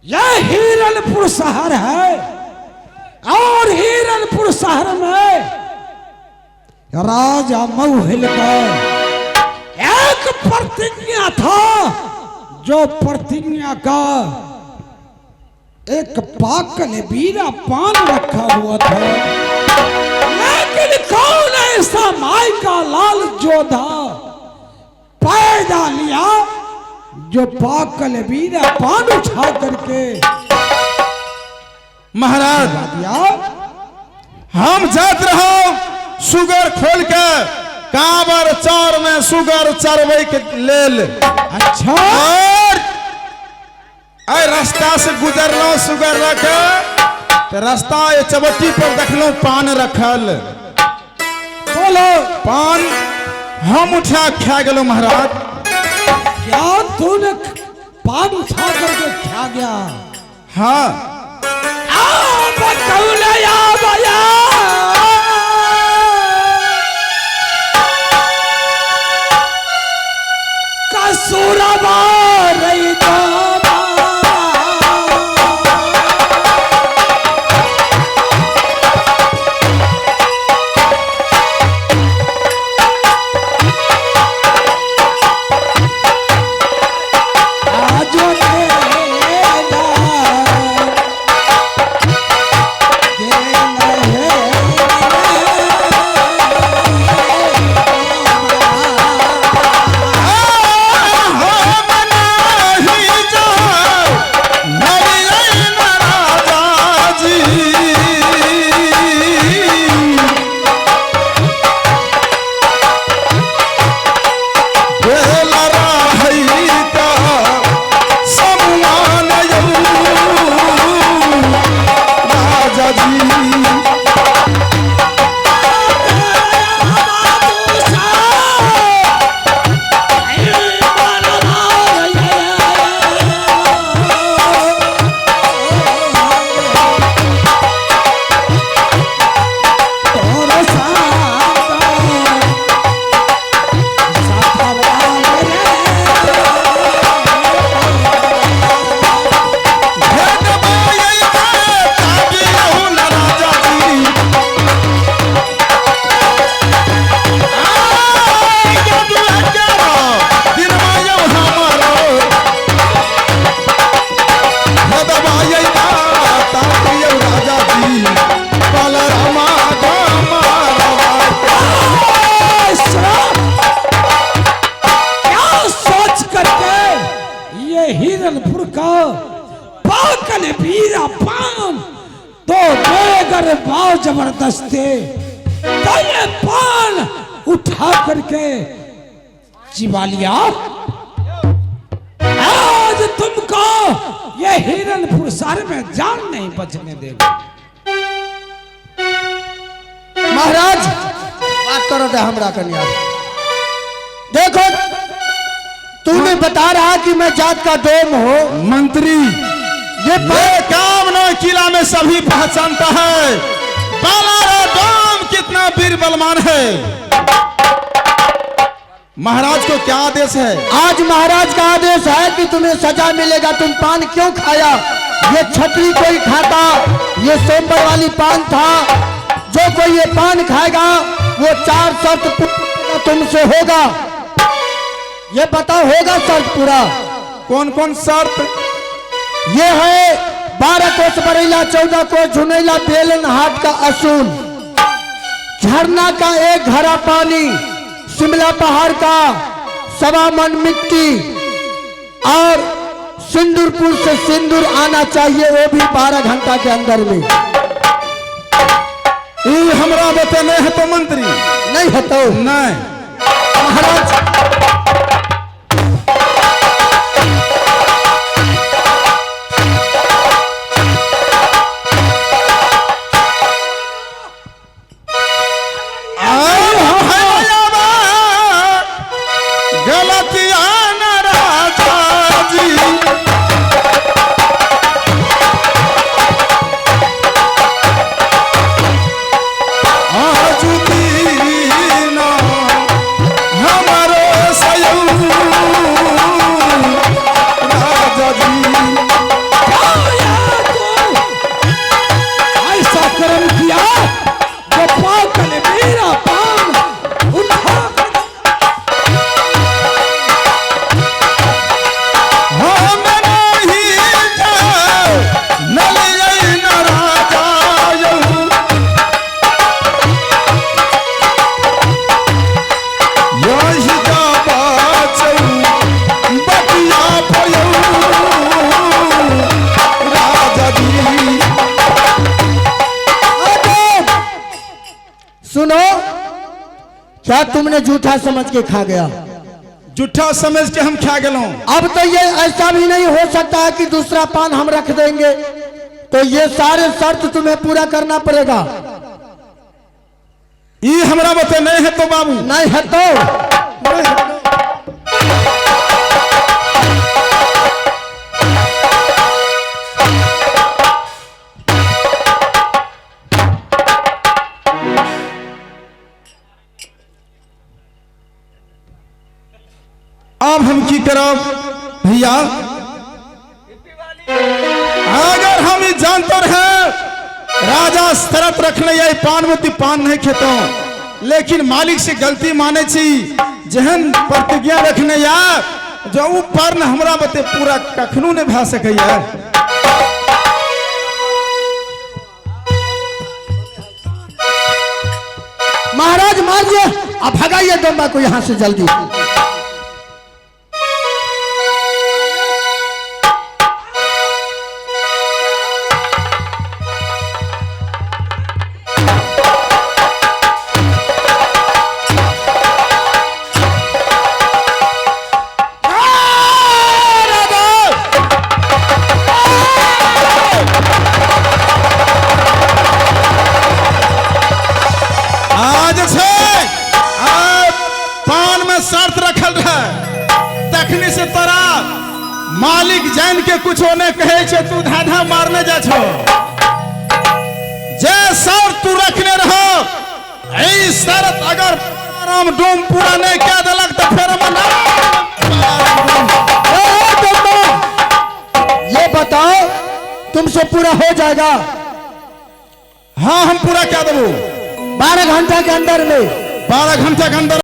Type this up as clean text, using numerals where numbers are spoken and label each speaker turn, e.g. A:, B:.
A: यह हिरनपुर शहर है और हिरनपुर शहर में राजा मौहिल का एक प्रतिज्ञा था, जो प्रतिज्ञा का एक पाकल बीरा पान रखा हुआ था। लेकिन कौन ऐसा माई का लाल जोधा पैदा लिया जो पाकल बीरा पान उठा करके
B: महाराज
A: दिया।
B: हम जात रहो सुगर खोल के काबर चार में सुगर चरबै के लेल।
A: अच्छा।
B: और एहि रास्ता से गुजरलहुँ सुगर लऽ के तऽ रास्ता एहि चौबट्टी पर देखलहुँ पान रखल।
A: बोलो।
B: पान हम उठा खा गेलहुँ महाराज।
A: क्या तूने पान उठा करके खा गया?
B: हाँ।
A: आप कौलया बया कसूरबा रही दामा। आजो तेरा
B: हम नाही जाओ नरियन राजा जी। बेल रहै त समुआन यौ राजा जी। भेट पायै ताबी यौ न राजा जी।
A: क्या सोच करके ये हिरनपुर का पाकल बीरा पान तो बेगर बाव जबरदस्ती तो ये पान उठा करके चिबा लिया। आज तुमको ये हिरनपुर शहर में जान नहीं बचने देगा।
C: महाराज बात करो दे हमरा कन्या। देखो तूने बता रहा कि मैं जात का डोम हो।
B: मंत्री
C: ये
B: ये काम न किला में सभी पहचानता है बालारा डोम कितना वीर बलवान है। महाराज को क्या आदेश है?
C: आज महाराज का आदेश है कि तुम्हें सजा मिलेगा। तुम पान क्यों खाया? ये छतरी कोई खाता, ये सोमवार वाली पान था। जो कोई ये पान खाएगा वो 4 शर्त पूरा तुमसे होगा। ये बताओ होगा शर्त पूरा?
B: कौन कौन शर्त?
C: ये है 12 कोस बरेला, 14 कोस झुनेला, बेलन हाट का असूल, झरना का एक घड़ा पानी, शिमला पहाड़ का 1.25 मन मिट्टी और सिंदूरपुर से सिंदूर आना चाहिए, वो भी 12 घंटा के अंदर में।
B: ई हमरा बतेने है तो मंत्री।
C: नहीं है तो
B: नहीं।
C: महाराज
B: गलतिया न राजा जी। आजु दीना हमारो
C: सब तुमने झूठा समझ के खा गया।
B: जूठा समझ के हम खा गेलहुं।
C: अब तो ये ऐसा भी नहीं हो सकता है कि दूसरा पान हम रख देंगे, तो ये सारे शर्त तुम्हें पूरा करना पड़ेगा।
B: ई हमरा बते नहीं है तो बाबू।
C: नहीं है तो
B: अब हम की करब भैया? अगर हम ई जानते रहे राजा शरत रखने ये पानमती पान नहीं खेतो, लेकिन मालिक से गलती माने छी, जेहन प्रतिज्ञा रखने यार जो ऊ पर्ण हमरा बते पूरा कखनो नहीं भा सकैया।
C: महाराज मारिए, अब भगाइए डोम्बा को यहां से जल्दी।
B: आज छै पान में शर्त रखल रहे, तखनी से तोरा मालिक जान के कुछो नहीं कहे छे, तू धाधा मारने जा छो। जे शर्त तू रखने रहो, ई शर्त अगर राम डोम पूरा नहीं कह देलक तो फेर हम ना।
C: डोम्बा, ये बताओ तुमसे पूरा हो जाएगा?
B: हाँ हम पूरा क्या देबो।
C: 12 घंटा के अंदर में।
B: 12 घंटा के अंदर।